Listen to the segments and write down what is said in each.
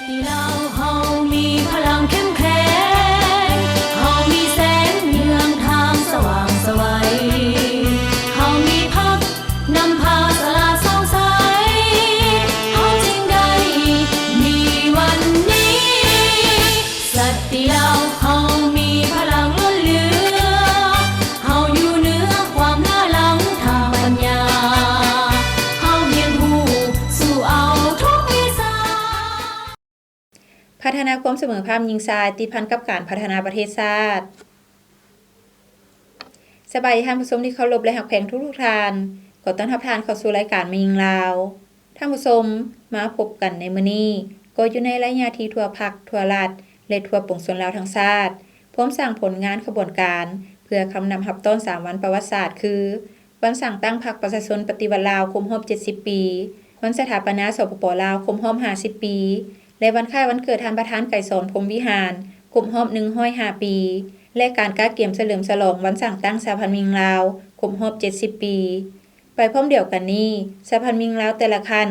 ທີ່ລາວເຮົາມີພະລັງເຂັ້ມແຂງ, ເຮົາມີແສງເຮືອງທາງສະຫວ່າງໄສວ, ເຮົາມີພັກນຳພາສະຫຼາດສ່ອງໃສ, ເຮົາຈຶ່ງໄດ້ມີວັນນີ້. ສັນຕິລາວເຮົາມີພະລັງລົ້ນເຫຼືອ, ເຮົາຢູ່ເໜືອຄວາມເຫຼືອຫຼັງທາງປັນຍາ, ເຮົາຮຽນຮູ້ສູ້ເອົາທຸກວິຊາ. ພັດທະນາຄວາມສະເໝີພາບຍິງຊາຍ ຕິດພັນກັບການພັດທະນາປະເທດຊາດ. ສະບາຍດີທ່ານຜູ້ຊົມທີ່ເຄົາລົບ ແລະ ຮັກແພງທຸກໆທ່ານ. ຂໍຕ້ອນຮັບທ່ານເຂົ້າສູ່ລາຍການແມ່ຍິງລາວ. ທ່ານຜູ້ຊົມ, ມາພົບກັນໃນມື້ນີ້ ກໍຢູ່ໃນໄລຍະທີ່ທົ່ວພັກ, ທົ່ວລັດ ແລະ ທົ່ວປວງຊົນລາວທັງຊາດ ພວມສ້າງຜົນງານຂະບວນການ ເພື່ອຄຳນັບຮັບຕ້ອນສາມວັນປະຫວັດສາດ ຄື ວັນສ້າງຕັ້ງພັກປະຊາຊົນປະຕິວັດລາວຄົບຮອບເຈັດສິບປີ, ວັນສະຖາປະນາ ສປປ ລາວ ຄົບຮອບຫ້າສິບປີ ແລະ ວັນຄ້າຍວັນເກີດທ່ານປະທານໄກສອນ ພົມວິຫານ ຄົບຮອບໜຶ່ງຮ້ອຍຫ້າປີ ແລະ ການກະກຽມສະເຫຼີມສະຫຼອງວັນສ້າງຕັ້ງສະຫະພັນແມ່ຍິງລາວ ຄົບຮອບເຈັດສິບປີ. ໄປພ້ອມດຽວກັນນີ້, ສະຫະພັນແມ່ຍິງລາວແຕ່ລະຂັ້ນ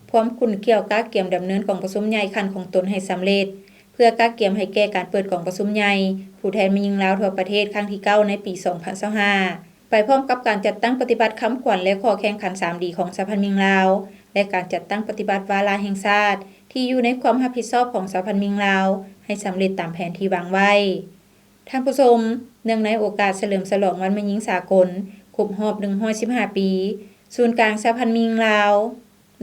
ພວມຂຸ້ນຂ້ຽວກະກຽມດຳເນີນກອງປະຊຸມໃຫຍ່ຂັ້ນຂອງຕົນໃຫ້ສຳເລັດ, ເພື່ອກະກຽມໃຫ້ແກ່ການເປີດກອງປະຊຸມໃຫຍ່ຜູ້ແທນແມ່ຍິງລາວທົ່ວປະເທດຄັ້ງທີເກົ້າໃນປີສອງພັນຊາວຫ້າ. ໄປພ້ອມກັບການຈັດຕັ້ງປະຕິບັດຄຳຂວັນ ແລະ ຂໍ້ແຂ່ງຂັນສາມດີຂອງສະຫະພັນແມ່ຍິງລາວ ແລະ ການຈັດຕັ້ງປະຕິບັດວາລະແຫ່ງຊາດທີ່ຢູ່ໃນຄວາມຮັບຜິດຊອບຂອງສະຫະພັນແມ່ຍິງລາວ ໃຫ້ສຳເລັດຕາມແຜນທີ່ວາງໄວ້. ທ່ານຜູ້ຊົມ, ເນື່ອງໃນໂອກາດສະເຫຼີມສະຫຼອງວັນແມ່ຍິງສາກົນ ຄົບຮອບໜຶ່ງຮ້ອຍສິບຫ້າປີ, ສູນກາງສະຫະພັນແມ່ຍິງລາວ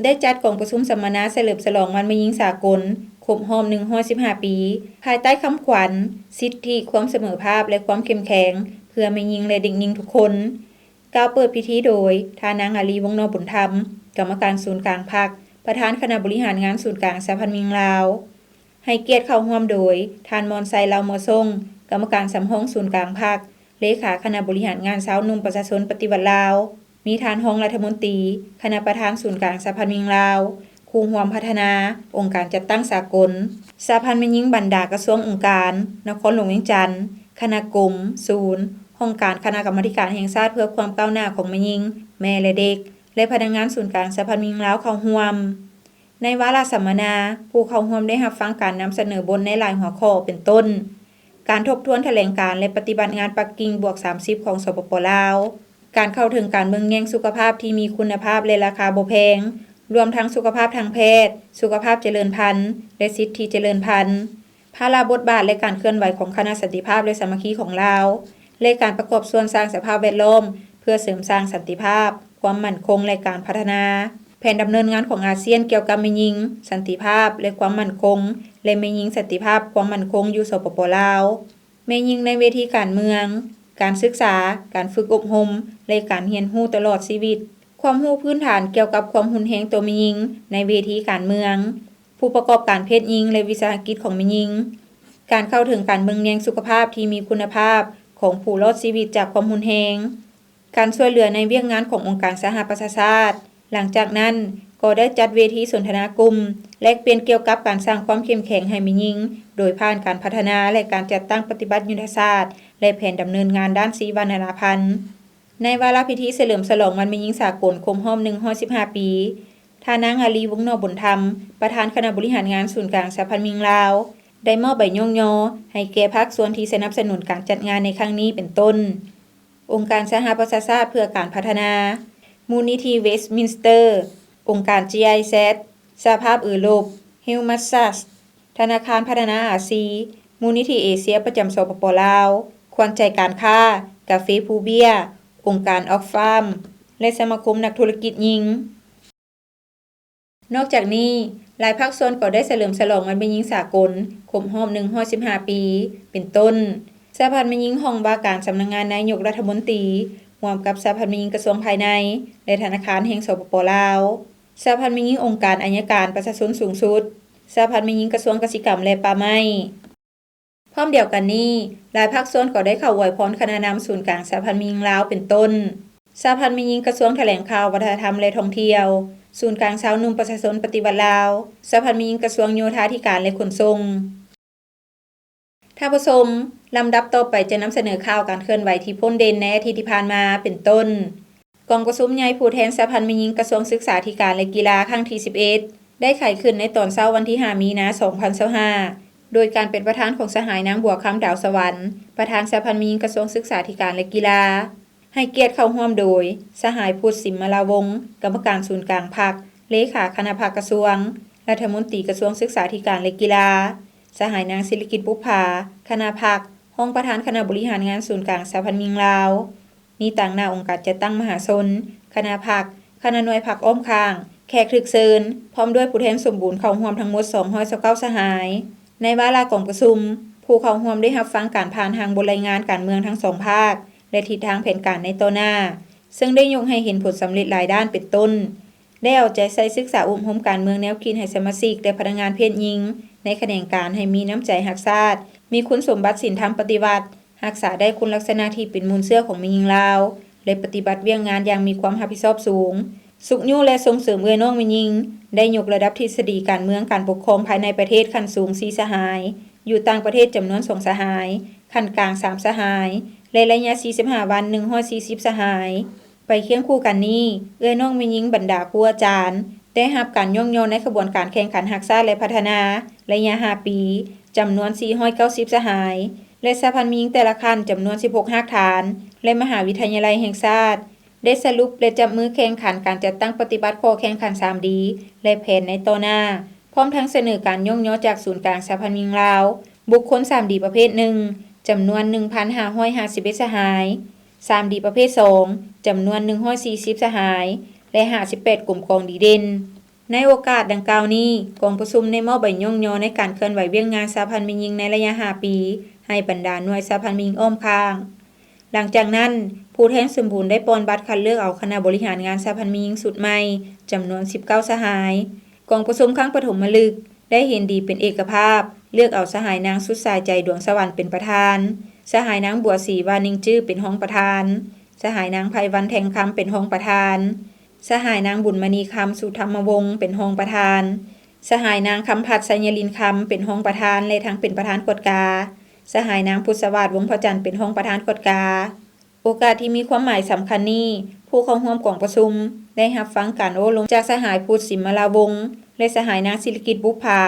ໄດ້ຈັດກອງປະຊຸມສຳມະນາສະເຫຼີມສະຫຼອງວັນແມ່ຍິງສາກົນ ຄົບຮອບໜຶ່ງຮ້ອຍສິບຫ້າປີ ພາຍໃຕ້ຄຳຂວັນ ສິດທິ, ຄວາມສະເໝີພາບ ແລະ ຄວາມເຂັ້ມແຂງ ເພື່ອແມ່ຍິງ ແລະ ເດັກຍິງທຸກຄົນ. ກ່າວເປີດພິທີໂດຍ ທ່ານນາງ ອາລີ ວົງນໍບຸນທຳ, ກຳມະການສູນກາງພັກ, ປະທານຄະນະບໍລິຫານງານສູນກາງສະຫະພັນແມ່ຍິງລາວ. ໃຫ້ກຽດເຂົ້າຮ່ວມໂດຍ ທ່ານ ມອນໄຊ ເລົາມົວຊົງ, ກຳມະການສຳຮອງສູນກາງພັກ, ເລຂາຄະນະບໍລິຫານງານຊາວໜຸ່ມປະຊາຊົນປະຕິວັດລາວ, ມີທ່ານຮອງລັດຖະມົນຕີ, ຄະນະປະທານສູນກາງສະຫະພັນແມ່ຍິງລາວ, ຄູ່ຮ່ວມພັດທະນາ, ອົງການຈັດຕັ້ງສາກົນ, ສະຫະພັນແມ່ຍິງບັນດາກະຊວງອົງການ, ນະຄອນຫຼວງວຽງຈັນ, ຄະນະກົມ, ສູນ, ຫ້ອງການຄະນະກຳມາທິການແຫ່ງຊາດເພື່ອຄວາມກ້າວໜ້າຂອງແມ່ຍິງ, ແມ່ ແລະ ເດັກ ແລະ ພະນັກງານສູນກາງສະຫະພັນແມ່ຍິງລາວເຂົ້າຮ່ວມ. ໃນວາລະສຳມະນາ, ຜູ້ເຂົ້າຮ່ວມໄດ້ຮັບຟັງການນຳສະເໜີບົດໃນຫຼາຍຫົວຂໍ້ ເປັນຕົ້ນ ການທົບທວນຖະແຫຼງການ ແລະ ປະຕິບັດງານປັກກິ່ງບວກສາມສິບຂອງ ສປປ ລາວ, ການເຂົ້າເຖິງການເບິ່ງແຍງສຸຂະພາບທີ່ມີຄຸນນະພາບ ແລະ ລາຄາບໍ່ແພງ, ລວມທັງສຸຂະພາບທາງແພດ, ສຸຂະພາບຈະເລີນພັນ ແລະ ສິດທິຈະເລີນພັນ, ພາລະບົດບາດ ແລະ ການເຄື່ອນໄຫວຂອງຄະນະສັນຕິພາບ ແລະ ສາມັກຄີຂອງລາວ ແລະ ການປະກອບສ່ວນສ້າງສະພາບແວດລ້ອມເພື່ອເສີມສ້າງສັນຕິພາບ, ຄວາມໝັ້ນຄົງ ແລະ ການພັດທະນາ, ແຜນດຳເນີນງານຂອງອາຊຽນກ່ຽວກັບແມ່ຍິງ, ສັນຕິພາບ ແລະ ຄວາມໝັ້ນຄົງ ແລະ ແມ່ຍິງ, ສັນຕິພາບ, ຄວາມໝັ້ນຄົງ ຢູ່ ສປປ ລາວ, ແມ່ຍິງໃນເວທີການເມືອງ, ການສຶກສາ, ການຝຶກອົບຮົມ ແລະ ການຮຽນຮູ້ຕະຫຼອດຊີວິດ, ຄວາມຮູ້ພື້ນຖານກ່ຽວກັບຄວາມຮຸນແຮງຕໍ່ແມ່ຍິງໃນເວທີການເມືອງ, ຜູ້ປະກອບການເພດຍິງ ແລະ ວິສາຫະກິດຂອງແມ່ຍິງ, ການເຂົ້າເຖິງການເບິ່ງແຍງສຸຂະພາບທີ່ມີຄຸນນະພາບຂອງຜູ້ລອດຊີວິດຈາກຄວາມຮຸນແຮງ, ການຊ່ວຍເຫຼືອໃນວຽກງານຂອງອົງການສະຫະປະຊາຊາດ. ຫຼັງຈາກນັ້ນກໍໄດ້ຈັດເວທີສົນທະນາກຸ່ມ ແລກປ່ຽນກ່ຽວກັບການສ້າງຄວາມເຂັ້ມແຂງໃຫ້ແມ່ຍິງ ໂດຍຜ່ານການພັດທະນາ ແລະ ການຈັດຕັ້ງປະຕິບັດຍຸດທະສາດ ແລະ ແຜນດຳເນີນງານດ້ານຊີວະນານາພັນ. ໃນວາລະພິທີສະເຫຼີມສະຫຼອງວັນແມ່ຍິງສາກົນຄົບຮອບໜຶ່ງຮ້ອຍສິບຫ້າປີ, ທ່ານນາງ ອາລີ ວົງນໍບຸນທຳ, ປະທານຄະນະບໍລິຫານງານສູນກາງສະຫະພັນແມ່ຍິງລາວ, ໄດ້ມອບໃບຍ້ອງຍໍໃຫ້ແກ່ພາກສ່ວນທີ່ສະໜັບສະໜູນການຈັດງານໃນຄັ້ງນີ້ ເປັນຕົ້ນ ອົງການສະຫະປະຊາຊາດເພື່ອການພັດທະນາ, ມູນນິທິເວສມິນສເຕີ, ອົງການ ຈີໄອແຊັດ, ສະຫະພາບເອີຣົບ, ເຮວມາສຊັສ, ທະນາຄານພັດທະນາອາຊີ, ມູນນິທິເອເຊຍປະຈຳ ສປປ ລາວ, ຂວັນໃຈການຄ້າ, ກາເຟພູເບຍ, ອົງການອອກຟາມ ແລະ ສະມາຄົມນັກທຸລະກິດຍິງ. ນອກຈາກນີ້, ຫຼາຍພາກສ່ວນກໍໄດ້ສະເຫຼີມສະຫຼອງວັນແມ່ຍິງສາກົນຄົບຮອບໜຶ່ງຮ້ອຍສິບຫ້າປີ ເປັນຕົ້ນ ສະຫະພັນແມ່ຍິງຫ້ອງວ່າການສຳນັກງານນາຍົກລັດຖະມົນຕີ ຮ່ວມກັບສະຫະພັນແມ່ຍິງກະຊວງພາຍໃນ ແລະ ທະນາຄານແຫ່ງ ສປປ ລາວ, ສະຫະພັນແມ່ຍິງອົງການໄອຍະການປະຊາຊົນສູງສຸດ, ສະຫະພັນແມ່ຍິງກະຊວງກະສິກຳ ແລະ ປ່າໄມ້. ພ້ອມດຽວກັນນີ້, ຫຼາຍພາກສ່ວນກໍໄດ້ເຂົ້າອວຍພອນຄະນະນຳສູນກາງສະຫະພັນແມ່ຍິງລາວ ເປັນຕົ້ນ ສະຫະພັນແມ່ຍິງກະຊວງຖະແຫຼງຂ່າວ, ວັດທະນະທຳ ແລະ ທ່ອງທ່ຽວ, ສູນກາງຊາວໜຸ່ມປະຊາຊົນປະຕິວັດລາວ, ສະຫະພັນແມ່ຍິງກະຊວງໂຍທາທິການ ແລະ ຂົນສົ່ງ. ທ່ານຜູ້ຊົມ, ລຳດັບຕໍ່ໄປຈະນຳສະເໜີຂ່າວການເຄື່ອນໄຫວທີ່ພົ້ນເດັ່ນໃນອາທິດທີ່ຜ່ານມາ ເປັນຕົ້ນ ກອງປະຊຸມໃຫຍ່ຜູ້ແທນສະຫະພັນແມ່ຍິງກະຊວງສຶກສາທິການ ແລະ ກິລາ ຄັ້ງທີສິບເອັດ, ໄດ້ໄຂຂຶ້ນໃນຕອນເຊົ້າວັນທີຫ້າ ມີນາ ສອງພັນຊາວຫ້າ ໂດຍການເປັນປະທານຂອງສະຫາຍນາງ ບົວຄຳ ດາວສະຫວັນ ປະທານສະຫະພັນແມ່ຍິງກະຊວງສຶກສາທິການ ແລະ ກິລາ, ໃຫ້ກຽດເຂົ້າຮ່ວມໂດຍ ສະຫາຍ ພຸດ ສິມມະລາວົງ ກຳມະການສູນກາງພັກ, ເລຂາຄະນະພັກກະຊວງ, ລັດຖະມົນຕີກະຊວງສຶກສາທິການ ແລະ ກິລາ, ສະຫາຍນາງ ສິລິກິດ ບຸບຜາ ຄະນະພັກ, ຮອງປະທານຄະນະບໍລິຫານງານສູນກາງສະຫະພັນແມ່ຍິງລາວ. ມີຕາງໜ້າອົງການຈັດຕັ້ງມະຫາຊົນ, ຄະນະພັກ, ຄະນະໜ່ວຍພັກອ້ອມຂ້າງ, ແຂກຖືກເຊີນ, ພ້ອມດ້ວຍຜູ້ແທນສົມບູນເຂົ້າຮ່ວມທັງໝົດ ສອງຮ້ອຍຊາວເກົ້າ ສະຫາຍ. ໃນວາລະກອງປະຊຸມ, ຜູ້ເຂົ້າຮ່ວມໄດ້ຮັບຟັງການຜ່ານຮ່າງບົດລາຍງານການເມືອງທັງສອງພາກ ແລະ ທິດທາງແຜນການໃນຕໍ່ໜ້າ, ເຊິ່ງໄດ້ຍົກໃຫ້ເຫັນຜົນສຳເລັດຫຼາຍດ້ານເປັນຕົ້ນ ໄດ້ເອົາໃຈໃສ່ສຶກສາອົບຮົມການເມືອງແນວຄິດໃຫ້ສະມາຊິກ ແລະ ພະນັກງານເພດຍິງໃນຂະແໜງການໃຫ້ມີນ້ຳໃຈຮັກຊາດ, ມີຄຸນສົມບັດສິນທຳປະຕິວັດ, ຮັກສາໄດ້ຄຸນລັກສະນະທີ່ເປັນມູນເຊື້ອຂອງແມ່ຍິງລາວ ແລະ ປະຕິບັດວຽກງານຢ່າງມີຄວາມຮັບຜິດຊອບສູງ, ຊຸກຍູ້ ແລະ ສົ່ງເສີມເອື້ອຍນ້ອງແມ່ຍິງ, ໄດ້ຍົກລະດັບທິດສະດີການເມືອງການປົກຄອງພາຍໃນປະເທດຂັ້ນສູງສີ່ສະຫາຍ, ຢູ່ຕ່າງປະເທດຈຳນວນສອງສະຫາຍ, ຂັ້ນກາງສາມສະຫາຍ ແລະ ໄລຍະສີ່ສິບຫ້າວັນ ໜຶ່ງຮ້ອຍສີ່ສິບສະຫາຍ. ໄປຄຽງຄູ່ກັນນີ້, ເອື້ອຍນ້ອງແມ່ຍິງບັນດາຄູອາຈານ ໄດ້ຮັບການຍ້ອງຍໍໃນຂະບວນການແຂ່ງຂັນຮັກຊາດ ແລະ ພັດທະນາ ໄລຍະຫ້າປີ ຈຳນວນສີ່ຮ້ອຍເກົ້າສິບສະຫາຍ ແລະ ສະຫະພັນແມ່ຍິງແຕ່ລະຂັ້ນ ຈຳນວນສິບຫົກຮາກຖານ ແລະ ມະຫາວິທະຍາໄລແຫ່ງຊາດ ໄດ້ສະຫຼຸບ ແລະ ຈັບມືແຂ່ງຂັນການຈັດຕັ້ງປະຕິບັດຂໍ້ແຂ່ງຂັນສາມດີ ແລະ ແຜນໃນຕໍ່ໜ້າ, ພ້ອມທັງສະເໜີການຍ້ອງຍໍຈາກສູນກາງສະຫະພັນແມ່ຍິງລາວ, ບຸກຄົນສາມດີປະເພດໜຶ່ງ ຈຳນວນໜຶ່ງພັນຫ້າຮ້ອຍຫ້າສິບເອັດສະຫາຍ, ສາມດີປະເພດສອງ ຈຳນວນໜຶ່ງຮ້ອຍສີ່ສິບສະຫາຍ ແລະ ຫ້າສິບແປດກົມກອງດີເດັ່ນ. ໃນໂອກາດດັ່ງກ່າວນີ້, ກອງປະຊຸມໄດ້ມອບໃບຍ້ອງຍໍໃນການເຄື່ອນໄຫວວຽກງານສະຫະພັນແມ່ຍິງໃນໄລຍະຫ້າປີ ໃຫ້ບັນດາໜ່ວຍສະຫະພັນແມ່ຍິງອ້ອມຂ້າງ. ຫຼັງຈາກນັ້ນ, ຜູ້ແທນສົມບູນໄດ້ປ່ອນບັດຄັດເລືອກເອົາຄະນະບໍລິຫານງານສະຫະພັນແມ່ຍິງຊຸດໃໝ່ ຈຳນວນສິບເກົ້າສະຫາຍ. ກອງປະຊຸມຄັ້ງປະຖົມມະລຶກ ໄດ້ເຫັນດີເປັນເອກະພາບ ເລືອກເອົາສະຫາຍນາງ ສຸດສາຍໃຈ ດວງສະຫວັນ ເປັນປະທານ, ສະຫາຍນາງ ບົວສີ ວານິງຈື່ ເປັນຮອງປະທານ, ສະຫາຍນາງ ໄພວັນ ແທງຄຳ ເປັນຮອງປະທານ, ສະຫາຍນາງ ບຸນມະນີຄຳ ສຸທຳມະວົງ ເປັນຮອງປະທານ, ສະຫາຍນາງ ຄຳພັດ ໄຊຍະລິນຄຳ ເປັນຮອງປະທານ ແລະ ທັງເປັນປະທານກວດກາ, ສະຫາຍນາງ ພຸດສະຫວາດ ວົງພະຈັນ ເປັນຮອງປະທານກວດກາ. ໂອກາດທີ່ມີຄວາມໝາຍສຳຄັນນີ້, ຜູ້ເຂົ້າຮ່ວມກອງປະຊຸມໄດ້ຮັບຟັງການໂອ້ລົມຈາກສະຫາຍ ພຸດ ສິມມະລາວົງ ແລະ ສະຫາຍນາງ ສິລິກິດ ບຸບຜາ,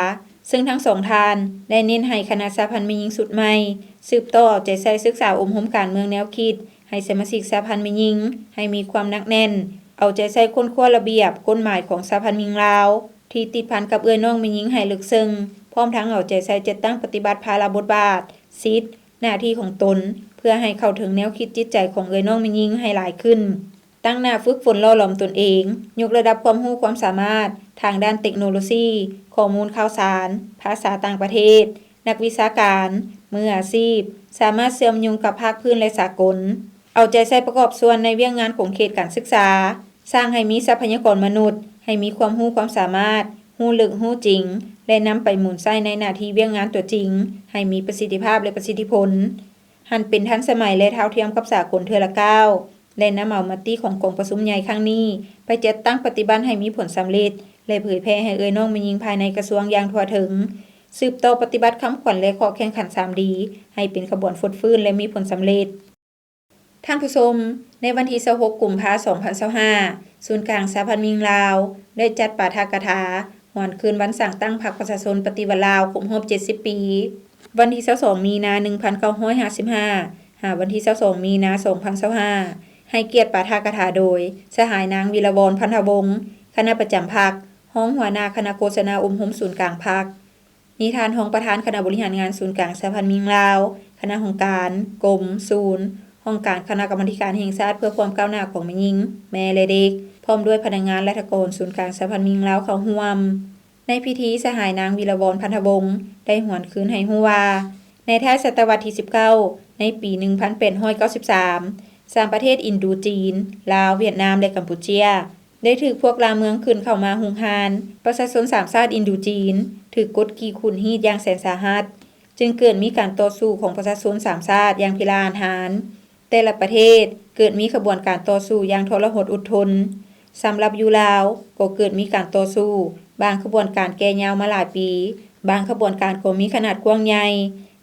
ເຊິ່ງທັງສອງທ່ານໄດ້ເນັ້ນໃຫ້ຄະນະສະຫະພັນແມ່ຍິງຊຸດໃໝ່ ສືບຕໍ່ເອົາໃຈໃສ່ສຶກສາອົບຮົມການເມືອງແນວຄິດ ໃຫ້ສະມາຊິກສະຫະພັນແມ່ຍິງໃຫ້ມີຄວາມໜັກແໜ້ນ, ເອົາໃຈໃສ່ຄົ້ນຄວ້າລະບຽບ, ກົດໝາຍຂອງສະຫະພັນແມ່ຍິງລາວ ທີ່ຕິດພັນກັບເອື້ອຍນ້ອງແມ່ຍິງໃຫ້ເລິກເຊິ່ງ, ພ້ອມທັງເອົາໃຈໃສ່ຈັດຕັ້ງປະຕິບັດພາລະບົດບາດ, ສິດ, ໜ້າທີ່ຂອງຕົນ ເພື່ອໃຫ້ເຂົ້າເຖິງແນວຄິດຈິດໃຈຂອງເອື້ອຍນ້ອງແມ່ຍິງໃຫ້ຫຼາຍຂຶ້ນ. ຕັ້ງໜ້າຝຶກຝົນຫຼໍ່ຫຼອມຕົນເອງ, ຍົກລະດັບຄວາມຮູ້ຄວາມສາມາດທາງດ້ານເຕັກໂນໂລຊີ, ຂໍ້ມູນຂ່າວສານ, ພາສາຕ່າງປະເທດ, ນັກວິຊາການ, ມືອາຊີບ, ສາມາດເຊື່ອມໂຍງກັບພາກພື້ນ ແລະ ສາກົນ, ເອົາໃຈໃສ່ປະກອບສ່ວນໃນວຽກງານຂົງເຂດການສຶກສາ, ສ້າງໃຫ້ມີຊັບພະຍາກອນມະນຸດ ໃຫ້ມີຄວາມຮູ້ຄວາມສາມາດ, ຮູ້ເລິກຮູ້ຈິງ ແລະ ນຳໄປໝູນໃຊ້ໃນໜ້າທີ່ວຽກງານຕົວຈິງ ໃຫ້ມີປະສິດທິພາບ ແລະ ປະສິດທິຜົນ, ຫັນເປັນທັນສະໄໝ ແລະ ເທົ່າທຽມກັບສາກົນເທື່ອລະກ້າວ ແລະ ນຳເອົາມະຕິຂອງກອງປະຊຸມໃຫຍ່ຄັ້ງນີ້ ໄປຈັດຕັ້ງປະຕິບັດໃຫ້ມີຜົນສຳເລັດ ແລະ ເຜີຍແຜ່ໃຫ້ເອື້ອຍນ້ອງແມ່ຍິງພາຍໃນກະຊວງຢ່າງທົ່ວເຖິງ, ສືບຕໍ່ປະຕິບັດຄຳຂວັນ ແລະ ຂໍ້ແຂ່ງຂັນສາມດີ ໃຫ້ເປັນຂະບວນຟົດຟື້ນ ແລະ ມີຜົນສຳເລັດ. ທ່ານຜູ້ຊົມ, ໃນວັນທີຊາວຫົກ ກຸມພາ ສອງພັນຊາວຫ້າ ສູນກາງສະຫະພັນແມ່ຍິງລາວ ໄດ້ຈັດປາຖະກະຖາຫວນຄືນວັນສ້າງຕັ້ງພັກປະຊາຊົນປະຕິວັດລາວຄົບຮອບເຈັດສິບປີ, ວັນທີຊາວສອງ ມີນາ ໜຶ່ງພັນເກົ້າຮ້ອຍຫ້າສິບຫ້າ ຫາວັນທີຊາວສອງ ມີນາ ສອງພັນຊາວຫ້າ ໃຫ້ກຽດປາຖະກະຖາໂດຍ ສະຫາຍນາງ ວິລະວອນ ພັນທະວົງ ຄະນະປະຈຳພັກ, ຮອງຫົວໜ້າຄະນະໂຄສະນາອົບຮົມສູນກາງພັກ. ມີທ່ານຮອງປະທານຄະນະບໍລິຫານງານສູນກາງສະຫະພັນແມ່ຍິງລາວ, ຄະນະຫ້ອງການ, ກົມ, ສູນ, ຫ້ອງການຄະນະກຳມາທິການແຫ່ງຊາດເພື່ອຄວາມກ້າວໜ້າຂອງແມ່ຍິງ, ແມ່ ແລະ ເດັກ, ພ້ອມດ້ວຍພະນັກງານລັດຖະກອນສູນກາງສະຫະພັນແມ່ຍິງລາວເຂົ້າຮ່ວມ. ໃນພິທີ, ສະຫາຍນາງ ວິລະວອນ ພັນທະວົງ ໄດ້ຫວນຄືນໃຫ້ຮູ້ວ່າ, ໃນທ້າຍສະຕະວັດທີສິບເກົ້າ, ໃນປີໜຶ່ງພັນແປດຮ້ອຍເກົ້າສິບສາມ, ສາມປະເທດອິນໂດຈີນ, ລາວ, ຫວຽດນາມ ແລະ ກຳປູເຈຍ ໄດ້ຖືກພວກລ່າເມືອງຂຶ້ນເຂົ້າມາຮຸກຮານ, ປະຊາຊົນສາມຊາດອິນໂດຈີນຖືກກົດຂີ່ຂູດຮີດຢ່າງແສນສາຫັດ, ຈຶ່ງເກີດມີການຕໍ່ສູ້ຂອງປະຊາຊົນສາມຊາດຢ່າງພິລະອາດຫານ. ແຕ່ລະປະເທດເກີດມີຂະບວນການຕໍ່ສູ້ຢ່າງທໍລະຫົດອົດທົນ. ສຳລັບຢູ່ລາວກໍເກີດມີການຕໍ່ສູ້, ບາງຂະບວນການແກ່ຍາວມາຫຼາຍປີ, ບາງຂະບວນການກໍມີຂະໜາດກວ້າງໃຫຍ່,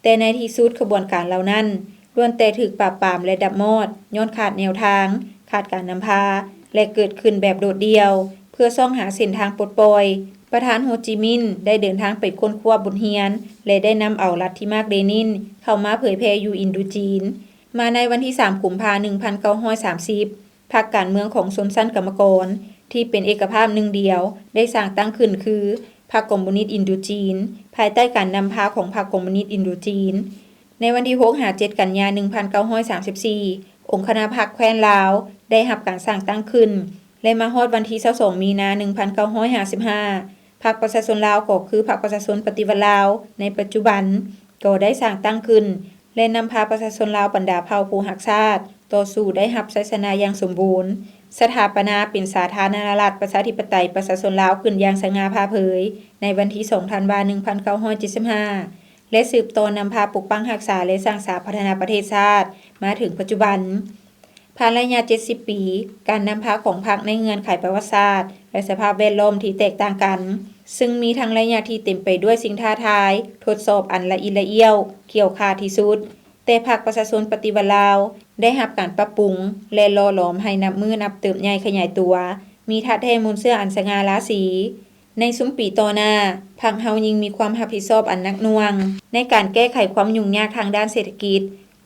ແຕ່ໃນທີ່ສຸດຂະບວນການເຫຼົ່ານັ້ນ ລ້ວນແຕ່ຖືກປາບປາມ ແລະ ດັບມອດ ຍ້ອນຂາດແນວທາງ, ຂາດການນຳພາ ແລະ ເກີດຂຶ້ນແບບໂດດດ່ຽວ ເພື່ອຊອກຫາເສັ້ນທາງປົດປ່ອຍ, ປະທານໂຮຈິມິນໄດ້ເດີນທາງໄປຄົ້ນຄວ້າບົດຮຽນ ແລະ ໄດ້ນຳເອົາລັດທິມາກເລນິນເຂົ້າມາເຜີຍແຜ່ຢູ່ອິນໂດຈີນ. ມາໃນວັນທີສາມ ກຸມພາ ໜຶ່ງພັນເກົ້າຮ້ອຍສາມສິບ ພັກການເມືອງຂອງຊົນຊັ້ນກຳມະກອນທີ່ເປັນເອກະພາບໜຶ່ງດຽວ ໄດ້ສ້າງຕັ້ງຂຶ້ນຄື ພັກຄອມມູນິດອິນໂດຈີນ ພາຍໃຕ້ການນຳພາຂອງພັກຄອມມູນິດອິນໂດຈີນ. ໃນວັນທີຫົກຫາເຈັດ ກັນຍາ ໜຶ່ງພັນເກົ້າຮ້ອຍສາມສິບສີ່ ອົງຄະນະພັກແຄວ້ນລາວໄດ້ຮັບການສ້າງຕັ້ງຂຶ້ນ ແລະ ມາຮອດວັນທີຊາວສອງ ມີນາ ໜຶ່ງພັນເກົ້າຮ້ອຍຫ້າສິບຫ້າ ພັກປະຊາຊົນລາວ ກໍຄືພັກປະຊາຊົນປະຕິວັດລາວໃນປັດຈຸບັນ ກໍໄດ້ສ້າງຕັ້ງຂຶ້ນ ແລະ ນຳພາປະຊາຊົນລາວບັນດາເຜົ່າຜູ້ຮັກຊາດຕໍ່ສູ້ໄດ້ຮັບໄຊຊະນະຢ່າງສົມບູນ, ສະຖາປະນາເປັນສາທາລະນະລັດປະຊາທິປະໄຕປະຊາຊົນລາວຂຶ້ນຢ່າງສະຫງ່າຜ່າເຜີຍໃນວັນທີສອງ ທັນວາ ໜຶ່ງພັນເກົ້າຮ້ອຍເຈັດສິບຫ້າ ແລະ ສືບຕໍ່ນຳພາປົກປັກຮັກສາ ແລະ ສ້າງສາພັດທະນາປະເທດຊາດມາເຖິງປັດຈຸບັນ. ຜ່ານໄລຍະເຈັດສິບປີ ການນຳພາຂອງພັກໃນເງື່ອນໄຂປະຫວັດສາດ ແລະ ສະພາບແວດລ້ອມທີ່ແຕກຕ່າງກັນ, ຊຶ່ງມີທັງໄລຍະທີ່ເຕັມໄປດ້ວຍສິ່ງທ້າທາຍ, ທົດສອບອັນລະອິດລະອ້ຽວ, ກ່ຽວຂ້າທີ່ສຸດ, ແຕ່ພັກປະຊາຊົນປະຕິວັດລາວໄດ້ຮັບການປັບປຸງ ແລະ ຫຼໍ່ຫຼອມໃຫ້ນັບມື້ນັບເຕີບໃຫຍ່ຂະຫຍາຍຕົວ, ມີທ່າແທ້ມູນເຊື້ອອັນສະຫງ່າລາສີ. ໃນຊຸມປີຕໍ່ໜ້າ, ພັກເຮົາຍິ່ງມີຄວາມຮັບຜິດຊອບອັນໜັກໜ່ວງ ໃນການແກ້ໄຂຄວາມຫຍຸ້ງຍາກທາງດ້ານເສດຖະກິດ,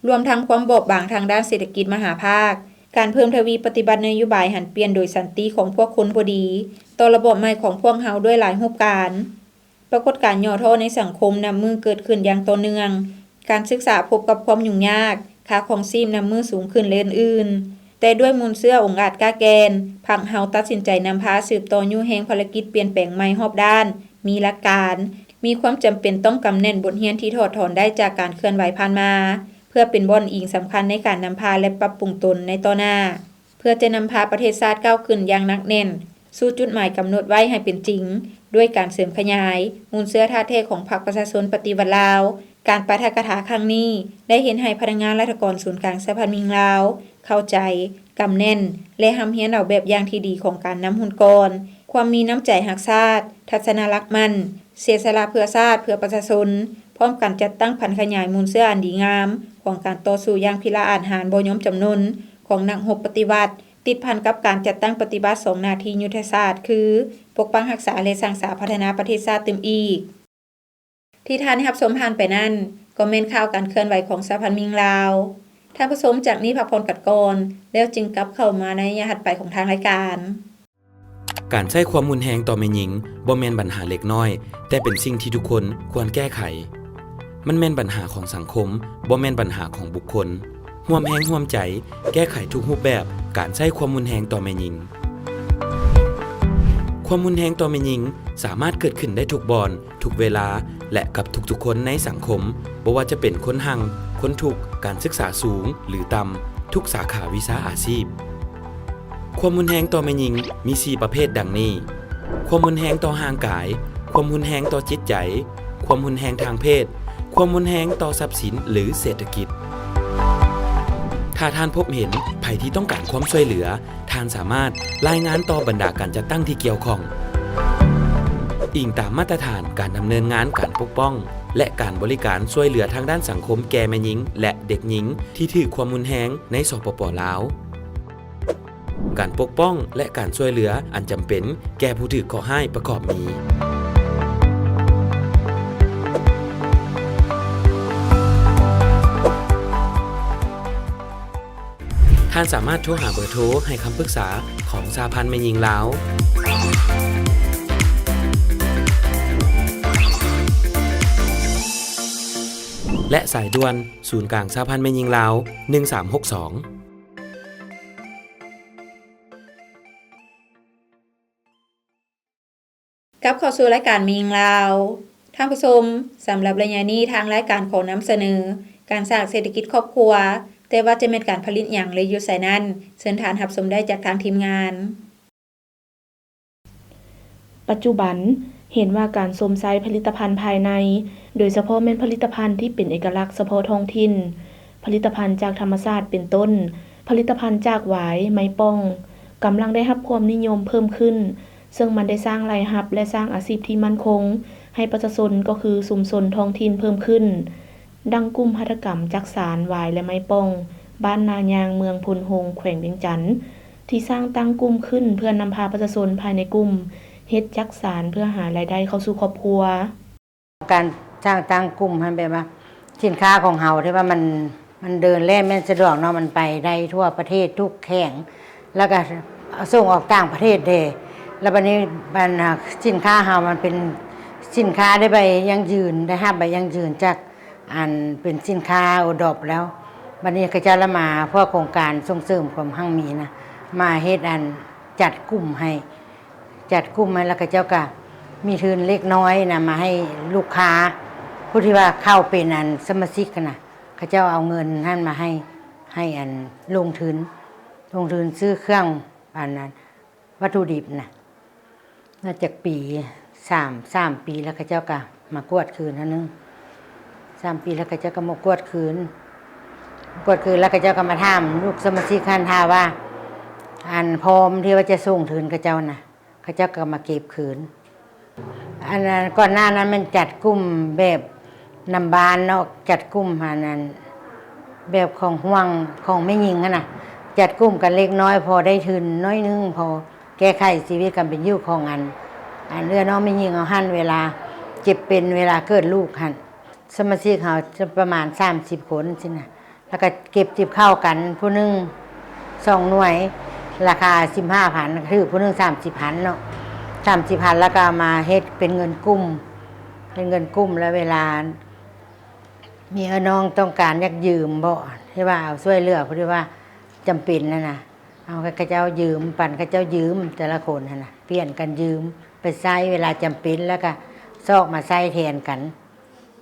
ລວມທັງຄວາມບອບບາງທາງດ້ານເສດຖະກິດມະຫາພາກ, ການເພີ່ມທະວີປະຕິບັດນະໂຍບາຍຫັນປ່ຽນໂດຍສັນຕິຂອງພວກຄົນບໍ່ດີ ຕໍ່ລະບອບໃໝ່ຂອງພວກເຮົາດ້ວຍຫຼາຍຮູບການ. ປາກົດການຫຍໍ້ທໍ້ໃນສັງຄົມນັບມື້ເກີດຂຶ້ນຢ່າງຕໍ່ເນື່ອງ, ການສຶກສາພົບກັບຄວາມຫຍຸ້ງຍາກ, ຄ່າຄອງຊີບນັບມື້ສູງຂຶ້ນ ແລະ ອື່ນໆ. ແຕ່ດ້ວຍມູນເຊື້ອອົງອາດກ້າແກ່ນ, ພັກເຮົາຕັດສິນໃຈນຳພາສືບຕໍ່ຍູ້ແຮງພາລະກິດປ່ຽນແປງໃໝ່ຮອບດ້ານ, ມີຫຼັກການ, ມີຄວາມຈຳເປັນຕ້ອງກຳແໜ້ນບົດຮຽນທີ່ຖອດຖອນໄດ້ຈາກການເຄື່ອນໄຫວຜ່ານມາ, ເພື່ອເປັນບ່ອນອີງສຳຄັນໃນການນຳພາ ແລະ ປັບປຸງຕົນໃນຕໍ່ໜ້າ. ເພື່ອຈະນຳພາປະເທດຊາດກ້າວຂຶ້ນຢ່າງໜັກແໜ້ນສູ່ຈຸດໝາຍກຳນົດໄວ້ໃຫ້ເປັນຈິງ, ດ້ວຍການເສີມຂະຫຍາຍມູນເຊື້ອທ່າແທ້ຂອງພັກປະຊາຊົນປະຕິວັດລາວ. ການປາຖະກະຖາຄັ້ງນີ້ໄດ້ເຮັດໃຫ້ພະນັກງານລັດຖະກອນສູນກາງສະຫະພັນແມ່ຍິງລາວເຂົ້າໃຈ, ກຳແໜ້ນ ແລະ ຮ່ຳຮຽນເອົາແບບຢ່າງທີ່ດີຂອງການນຳຮຸ່ນກ່ອນ, ຄວາມມີນ້ຳໃຈຮັກຊາດ, ທັດສະນະຫຼັກໝັ້ນ, ເສຍສະຫຼະເພື່ອຊາດ, ເພື່ອປະຊາຊົນ, ພ້ອມກັນຈັດຕັ້ງຜັນຂະຫຍາຍມູນເຊື້ອອັນດີງາມຂອງການຕໍ່ສູ້ຢ່າງພິລະອາດຫານບໍ່ຍອມຈຳນົນຂອງນັກຮົບປະຕິວັດ, ຕິດພັນກັບການຈັດຕັ້ງປະຕິບັດສອງໜ້າທີ່ຍຸດທະສາດ ຄື ປົກປັກຮັກສາ ແລະ ສ້າງສາພັດທະນາປະເທດຊາດຕື່ມອີກ. ທີ່ທ່ານໄດ້ຮັບຊົມຜ່ານໄປນັ້ນ ກໍແມ່ນຂ່າວການເຄື່ອນໄຫວຂອງສະຫະພັນແມ່ຍິງລາວ. ທ່ານຜູ້ຊົມ, ຈາກນີ້ພັກຜ່ອນກັນກ່ອນ ແລ້ວຈຶ່ງກັບເຂົ້າມາໃນໄລຍະຖັດໄປຂອງທາງລາຍການ. ການໃຊ້ຄວາມຮຸນແຮງຕໍ່ແມ່ຍິງບໍ່ແມ່ນບັນຫາເລັກນ້ອຍ, ແຕ່ເປັນສິ່ງທີ່ທຸກຄົນຄວນແກ້ໄຂ. ມັນແມ່ນບັນຫາຂອງສັງຄົມ, ບໍ່ແມ່ນບັນຫາຂອງບຸກຄົນ. ຮ່ວມແຮງຮ່ວມໃຈແກ້ໄຂທຸກຮູບແບບການໃຊ້ຄວາມຮຸນແຮງຕໍ່ແມ່ຍິງ. ຄວາມຮຸນແຮງຕໍ່ແມ່ຍິງສາມາດເກີດຂຶ້ນໄດ້ທຸກບ່ອນ, ທຸກເວລາ ແລະ ກັບທຸກໆຄົນໃນສັງຄົມ, ບໍ່ວ່າຈະເປັນຄົນຮັ່ງ, ຄົນທຸກ, ການສຶກສາສູງ ຫຼື ຕ່ຳ, ທຸກສາຂາວິຊາອາຊີບ. ຄວາມຮຸນແຮງຕໍ່ແມ່ຍິງມີສີ່ປະເພດດັ່ງນີ້: ຄວາມຮຸນແຮງຕໍ່ຮ່າງກາຍ, ຄວາມຮຸນແຮງຕໍ່ຈິດໃຈ, ຄວາມຮຸນແຮງທາງເພດ, ຄວາມຮຸນແຮງຕໍ່ຊັບສິນ ຫຼື ເສດຖະກິດ. ຖ້າທ່ານພົບເຫັນໃຜທີ່ຕ້ອງການຄວາມຊ່ວຍເຫຼືອ, ທ່ານສາມາດລາຍງານຕໍ່ບັນດາການຈັດຕັ້ງທີ່ກ່ຽວຂ້ອງ. ອີງຕາມມາດຕະຖານການດຳເນີນງານການປົກປ້ອງ ແລະ ການບໍລິການຊ່ວຍເຫຼືອທາງດ້ານສັງຄົມແກ່ແມ່ຍິງ ແລະ ເດັກຍິງທີ່ຖືກຄວາມຮຸນແຮງໃນ ສປປ ລາວ. ການປົກປ້ອງ ແລະ ການຊ່ວຍເຫຼືອອັນຈຳເປັນແກ່ຜູ້ຖືກເຄາະຮ້າຍປະກອບມີ: ທ່ານສາມາດໂທຫາເບີໂທໃຫ້ຄຳປຶກສາຂອງສະຫະພັນແມ່ຍິງລາວ ແລະ ສາຍດ່ວນສູນກາງສະຫະພັນແມ່ຍິງລາວ ໜຶ່ງສາມຫົກສອງ. ກັບເຂົ້າສູ່ລາຍການແມ່ຍິງລາວ. ທ່ານຜູ້ຊົມ, ສຳລັບໄລຍະນີ້ ທາງລາຍການຂໍນຳສະເໜີການສ້າງເສດຖະກິດຄອບຄົວ, ແຕ່ວ່າຈະແມ່ນການຜະລິດຫຍັງ ແລະ ຢູ່ໃສນັ້ນ, ເຊີນທ່ານຮັບຊົມໄດ້ຈາກທາງທີມງານ. ປັດຈຸບັນ, ເຫັນວ່າການຊົມໃຊ້ຜະລິດຕະພັນພາຍໃນ, ໂດຍສະເພາະແມ່ນຜະລິດຕະພັນທີ່ເປັນເອກະລັກສະເພາະທ້ອງຖິ່ນ, ຜະລິດຕະພັນຈາກທຳມະຊາດເປັນຕົ້ນ, ຜະລິດຕະພັນຈາກຫວາຍ, ໄມ້ປ່ອງ, ກຳລັງໄດ້ຮັບຄວາມນິຍົມເພີ່ມຂຶ້ນ, ເຊິ່ງມັນໄດ້ສ້າງລາຍຮັບ ແລະ ສ້າງອາຊີບທີ່ໝັ້ນຄົງໃຫ້ປະຊາຊົນ, ກໍຄືຊຸມຊົນທ້ອງຖິ່ນເພີ່ມຂຶ້ນ. ດັ່ງກຸ່ມຫັດຖະກຳຈັກສານ, ຫວາຍ ແລະ ໄມ້ປ່ອງ, ບ້ານນາຍ່າງ, ເມືອງໂພນໂຮງ, ແຂວງວຽງຈັນ, ທີ່ສ້າງຕັ້ງກຸ່ມຂຶ້ນເພື່ອນຳພາປະຊາຊົນພາຍໃນກຸ່ມ ເຮັດຈັກສານເພື່ອຫາລາຍໄດ້ເຂົ້າສູ່ຄອບຄົວ. ການສ້າງຕັ້ງກຸ່ມຫັ້ນ ແບບວ່າສິນຄ້າຂອງເຮົາທີ່ວ່າມັນ ມັນເດີນແລ່ນແມ່ນສະດວກເນາະ, ມັນໄປໄດ້ທົ່ວປະເທດທຸກແຂວງ ແລ້ວກໍສົ່ງອອກຕ່າງປະເທດເດ້. ແລ້ວບັດນີ້ ອັນ ສິນຄ້າເຮົາມັນເປັນສິນຄ້າໄດ້ໃບຢັ້ງຢືນ ໄດ້ຮັບໃບຢັ້ງຢືນຈາກ ອັນເປັນສິນຄ້າໂອດອບແລ້ວ. ບັດນີ້ເຂົາເຈົ້າລະມາ ພວກໂຄງການສົ່ງເສີມຄວາມຮັ່ງມີນະ ມາເຮັດ ອັນ ຈັດກຸ່ມໃຫ້ ຈັດກຸ່ມໃຫ້ ແລ້ວເຂົາເຈົ້າກໍມີທຶນເລັກນ້ອຍນະ ມາໃຫ້ລູກຄ້າ ຜູ້ທີ່ວ່າເຂົ້າເປັນ ອັນ ສະມາຊິກຫັ້ນນະ ເຂົາເຈົ້າເອົາເງິນຫັ້ນມາໃຫ້ ໃຫ້ ອັນ ລົງທຶນ ລົງທຶນຊື້ເຄື່ອງ ອັນ ອັນ ວັດຖຸດິບນະ. ໜ້າຈະປີ ສາມ ສາມປີແລ້ວ ເຂົາເຈົ້າກໍມາກວດຄືນເທື່ອໜຶ່ງ. ສາມປີແລ້ວ ເຂົາເຈົ້າກໍມາກວດຄືນ ກວດຄືນແລ້ວ ເຂົາເຈົ້າກໍມາຖາມລູກສະມາຊິກຫັ້ນ ຖ້າວ່າ ອັນ ພ້ອມທີ່ວ່າຈະສົ່ງທຶນເຂົາເຈົ້ານະ ເຂົາເຈົ້າກໍມາເກັບຄືນ. ອັນນັ້ນ ກ່ອນໜ້ານັ້ນແມ່ນຈັດກຸ່ມແບບນຳບ້ານເນາະ ຈັດກຸ່ມ ອັນນັ້ນ ແບບຂອງຫ່ວງຂອງແມ່ຍິງຫັ້ນນະ ຈັດກຸ່ມກັນເລັກນ້ອຍ ພໍໄດ້ທຶນໜ້ອຍໜຶ່ງ ພໍແກ້ໄຂຊີວິດການເປັນຢູ່ຂອງ ອັນ ອັນເອື້ອຍນ້ອງແມ່ຍິງເຮົາຫັ້ນ ເວລາເຈັບເປັນ ເວລາເກີດລູກຫັ້ນ. ສະມາຊິກເຮົາຈະປະມານສາມສິບຄົນຊີ້ນະ ແລ້ວກໍເກັບຕິບເຂົ້າກັນ ຜູ້ໜຶ່ງສອງໜ່ວຍ ລາຄາສິບຫ້າພັນ ຖືກຜູ້ໜຶ່ງສາມສິບພັນເນາະ ສາມສິບພັນ ແລ້ວກໍເອົາມາເຮັດເປັນເງິນກຸ່ມ ເປັນເງິນກຸ່ມ ແລ້ວເວລາມີເອື້ອຍນ້ອງຕ້ອງການຢາກຢືມບໍ ທີ່ວ່າເອົາຊ່ວຍເຫຼືອ ຜູ້ທີ່ວ່າຈຳເປັນຫັ້ນນະ ເອົາໃຫ້ເຂົາເຈົ້າຢືມ ປັນເຂົາເຈົ້າຢືມ ແຕ່ລະຄົນຫັ້ນນະ ປ່ຽນກັນຢືມໄປໃຊ້ເວລາຈຳເປັນ ແລ້ວກໍຊອກມາໃຊ້ແທນກັນ.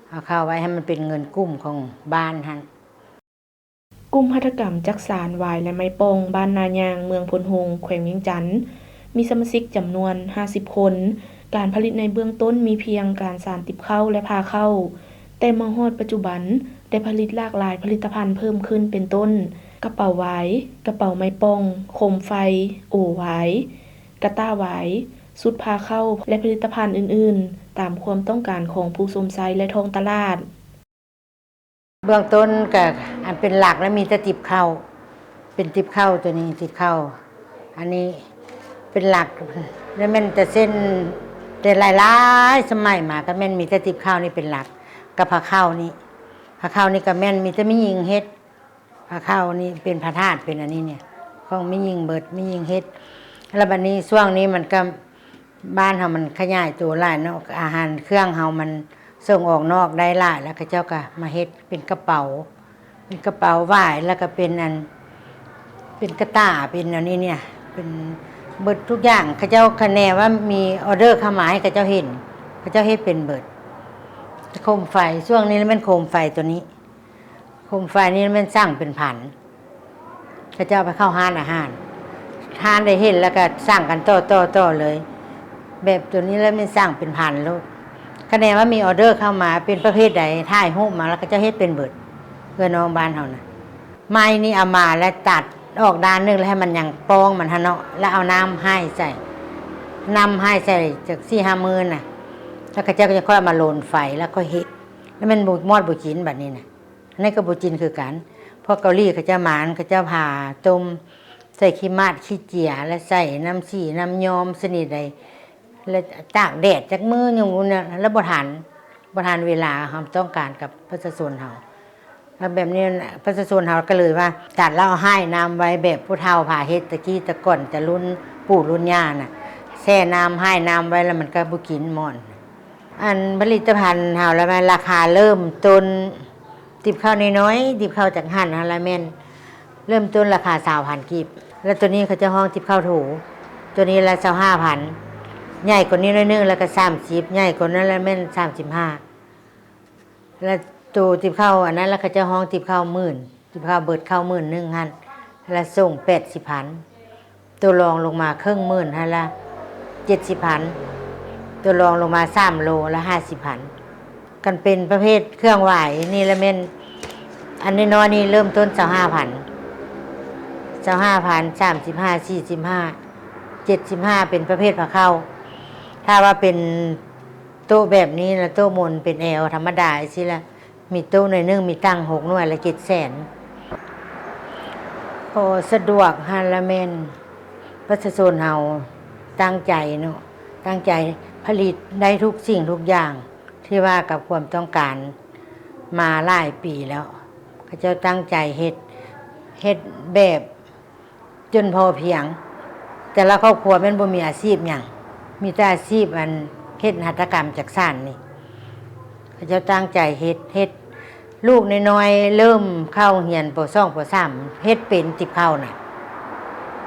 ເອົາເຂົ້າໄວ້ໃຫ້ມັນເປັນເງິນກຸ່ມຂອງບ້ານຫັ້ນ. ກຸ່ມຫັດຖະກຳຈັກສານຫວາຍ ແລະ ໄມ້ປ່ອງ ບ້ານນາຍ່າງ ເມືອງໂພນໂຮງ ແຂວງວຽງຈັນ ມີສະມາຊິກຈຳນວນຫ້າສິບຄົນ. ການຜະລິດໃນເບື້ອງຕົ້ນມີພຽງການສານຕິບເຂົ້າ ແລະ ຜ່າເຂົ້າ, ແຕ່ມາຮອດປັດຈຸບັນໄດ້ຜະລິດຫຼາກຫຼາຍຜະລິດຕະພັນເພີ່ມຂຶ້ນ ເປັນຕົ້ນ ກະເປົາຫວາຍ, ກະເປົາໄມ້ປ່ອງ, ໂຄມໄຟ, ໂອຫວາຍ, ກະຕ່າຫວາຍ, ຊຸດຜ່າເຂົ້າ ແລະ ຜະລິດຕະພັນອື່ນໆ ຕາມຄວາມຕ້ອງການຂອງຜູ້ຊົມໃຊ້ ແລະ ທ້ອງຕະຫຼາດ. ເບື້ອງຕົ້ນກະ ອັນເປັນຫຼັກແລ້ວມີແຕ່ຕິບເຂົ້າ ເປັນຕິບເຂົ້າໂຕນີ້ ຕິບເຂົ້າ ອັນນີ້ເປັນຫຼັກ ແລ້ວແມ່ນແຕ່ເຊັ່ນ ແຕ່ຫຼາຍໆສະໄໝມາກະແມ່ນມີແຕ່ຕິບເຂົ້ານີ້ເປັນຫຼັກ ກັບພາເຂົ້ານີ້ ພາເຂົ້ານີ້ກະແມ່ນມີແຕ່ແມ່ຍິງເຮັດ ພາເຂົ້ານີ້ເປັນພະທາດ ເປັນອັນນີ້ນີ້ ຂອງແມ່ຍິງເບິດ ແມ່ຍິງເຮັດ ແລ້ວບັດນີ້ຊ່ວງນີ້ມັນກະ ບ້ານເຮົາມັນຂະຫຍາຍໂຕຫຼາຍເນາະ ອາຫານເຄື່ອງເຮົາມັນສົ່ງອອກນອກໄດ້ຫຼາຍ ແລ້ວເຂົາເຈົ້າກໍມາເຮັດເປັນກະເປົາ ເປັນກະເປົາຫວາຍ ແລ້ວກໍເປັນອັນ ເປັນກະຕ່າ ເປັນອັນນີ້ນີ້ ເປັນເບິດທຸກຢ່າງ ເຂົາເຈົ້າຄະແນນວ່າມີອໍເດີເຂົ້າມາໃຫ້ເຂົາເຈົ້າເຫັນ ເຂົາເຈົ້າເຮັດເປັນເບິດ ໂຄມໄຟ ຊ່ວງນີ້ແມ່ນໂຄມໄຟໂຕນີ້ ໂຄມໄຟນີ້ແມ່ນສັ່ງເປັນພັນ ເຂົາເຈົ້າເອົາໄປເຂົ້າຮ້ານອາຫານ ຮ້ານໃດເຫັນແລ້ວກໍສັ່ງກັນຕໍ່ໆໆເລີຍ ແບບໂຕນີ້ແລ້ວແມ່ນສັ່ງເປັນພັນໂລດ ຄະແນນວ່າມີອໍເດີເຂົ້າມາເປັນປະເພດໃດ ຖ່າຍຮູບມາແລ້ວເຂົາເຈົ້າເຮັດເປັນເບິດ ເອື້ອຍນ້ອງບ້ານເຮົານະ ໄມ້ນີ້ເອົາມາແລ້ວຕັດອອກດ້ານໜຶ່ງ ແລ້ວໃຫ້ມັນຍັງປ່ອງມັນຫັ້ນເນາະ ແລ້ວເອົານ້ຳໃຫ້ໃສ່ ນ້ຳໃຫ້ໃສ່ຈັກສີ່ຫ້າມື້ນະ ແລ້ວເຂົາເຈົ້າກໍຈະຄ່ອຍເອົາມາລົນໄຟ ແລ້ວຄ່ອຍເຮັດ ແລ້ວແມ່ນບໍ່ມອດບໍ່ຈິນບັດນີ້ນະ ອັນນັ້ນກໍບໍ່ຈິນຄືກັນ ພວກເກົາຫຼີເຂົາເຈົ້າມາ ເຂົາເຈົ້າພາຕົ້ມ ໃສ່ຂີ້ໝາດຂີ້ເຈຍ ແລ້ວໃສ່ນ້ຳສີນ້ຳຍອມຊະນິດໃດ ແລ້ວຕາກແດດຈັກມື້ໜຶ່ງພຸ້ນນະ ແລ້ວບໍ່ທັນ ບໍ່ທັນເວລາເຮົາຕ້ອງການກັບປະຊາຊົນເຮົາ ແລ້ວແບບນີ້ປະຊາຊົນເຮົາກໍເລີຍວ່າ ຕັດແລ້ວເອົາຫ້າຍນ້ຳໄວ້ ແບບຜູ້ເຖົ້າພາເຮັດແຕ່ກີ້ແຕ່ກ່ອນ ແຕ່ລຸ້ນປູ່ລຸ້ນຍ່ານະ ແຊ່ນ້ຳ ຫ້າຍນ້ຳໄວ້ ແລ້ວມັນກໍບໍ່ກິນໝ້ອນ ອັນຜະລິດຕະພັນເຮົາລະແມ່ນລາຄາເລີ່ມຕົ້ນ ຕິບເຂົ້ານ້ອຍໆ ຕິບເຂົ້າຈັກຫັ້ນຫັ້ນລະແມ່ນເລີ່ມຕົ້ນລາຄາຊາວພັນກີບ ແລ້ວໂຕນີ້ເຂົາເຈົ້າຮ້ອງຕິບເຂົ້າໂຖ ໂຕນີ້ລະຊາວຫ້າພັນ ໃຫຍ່ກວ່ານີ້ໜ້ອຍໜຶ່ງລະກະສາມສິບ ໃຫຍ່ກວ່ານັ້ນລະແມ່ນສາມສິບຫ້າ ລະໂຕຕິບເຂົ້າອັນນັ້ນລະເຂົາເຈົ້າຮ້ອງຕິບເຂົ້າໝື່ນ ຕິບເຂົ້າເບິດເຂົ້າໝື່ນໜຶ່ງຫັ້ນລະສົ່ງແປດສິບພັນ ໂຕລອງລົງມາເຄິ່ງໝື່ນຫັ້ນລະເຈັດສິບພັນ ໂຕລອງລົງມາສາມໂລລະຫ້າສິບພັນ ຄັນເປັນປະເພດເຄື່ອງຫວາຍນີ້ລະແມ່ນ ອັນນ້ອຍໆນີ້ເລີ່ມຕົ້ນຊາວຫ້າພັນ ຊາວຫ້າພັນ ສາມສິບຫ້າ ສີ່ສິບຫ້າ ເຈັດສິບຫ້າ ເປັນປະເພດພາເຂົ້າ ຖ້າວ່າເປັນໂຕະແບບນີ້ລະ ໂຕະມົນເປັນແອວທຳມະດາຈັ່ງຊີ້ລະ ມີໂຕະໜ້ອຍໜຶ່ງ ມີຕັ່ງຫົກໜ່ວຍລະເຈັດແສນ ພໍສະດວກຫັ້ນລະແມ່ນປະຊາຊົນເຮົາຕັ້ງໃຈເນາະ ຕັ້ງໃຈຜະລິດໄດ້ທຸກສິ່ງທຸກຢ່າງທີ່ວ່າກັບຄວາມຕ້ອງການມາຫຼາຍປີແລ້ວ. ເຂົາເຈົ້າຕັ້ງໃຈເຮັດ, ເຮັດແບບຈົນພໍພຽງ. ແຕ່ລະຄອບຄົວແມ່ນບໍ່ມີອາຊີບຫຍັງ, ມີແຕ່ອາຊີບອັນເຮັດຫັດຖະກຳຈັກສານນີ້. ເຂົາເຈົ້າຕັ້ງໃຈເຮັດ, ເຮັດ ລູກນ້ອຍໆເລີ່ມເຂົ້າໂຮງຮຽນ ປໍສອງ ປໍສາມ ເຮັດເປັນຕິບເຂົ້ານະ.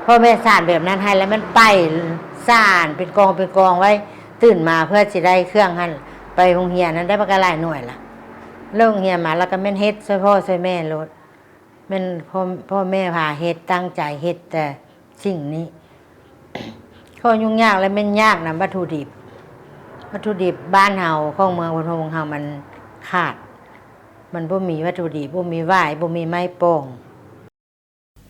ພໍ່ແມ່ສານແບບນັ້ນໃຫ້ແລ້ວ ມັນໄປສານເປັນກອງເປັນກອງໄວ້, ຕື່ນມາເພື່ອຊິໄດ້ເຄື່ອງຫັ້ນ ໄປໂຮງຮຽນນັ້ນໄດ້ບັກຫຼາຍໜ່ວຍລະ. ເລີກໂຮງຮຽນມາແລ້ວກໍແມ່ນເຮັດຊ່ວຍພໍ່ຊ່ວຍແມ່ໂລດ. ແມ່ນພໍ່, ພໍ່ແມ່ພາເຮັດ, ຕັ້ງໃຈເຮັດແຕ່ ສິ່ງນີ້. ຂໍ້ຫຍຸ້ງຍາກ ແລະ ແມ່ນຍາກນຳວັດຖຸດິບ. ວັດຖຸດິບບ້ານເຮົາ ຂອງເມືອງໂພນໂຮງເຮົາມັນຂາດ, ມັນບໍ່ມີວັດຖຸດິບ, ບໍ່ມີຫວາຍ, ບໍ່ມີໄມ້ປ່ອງ.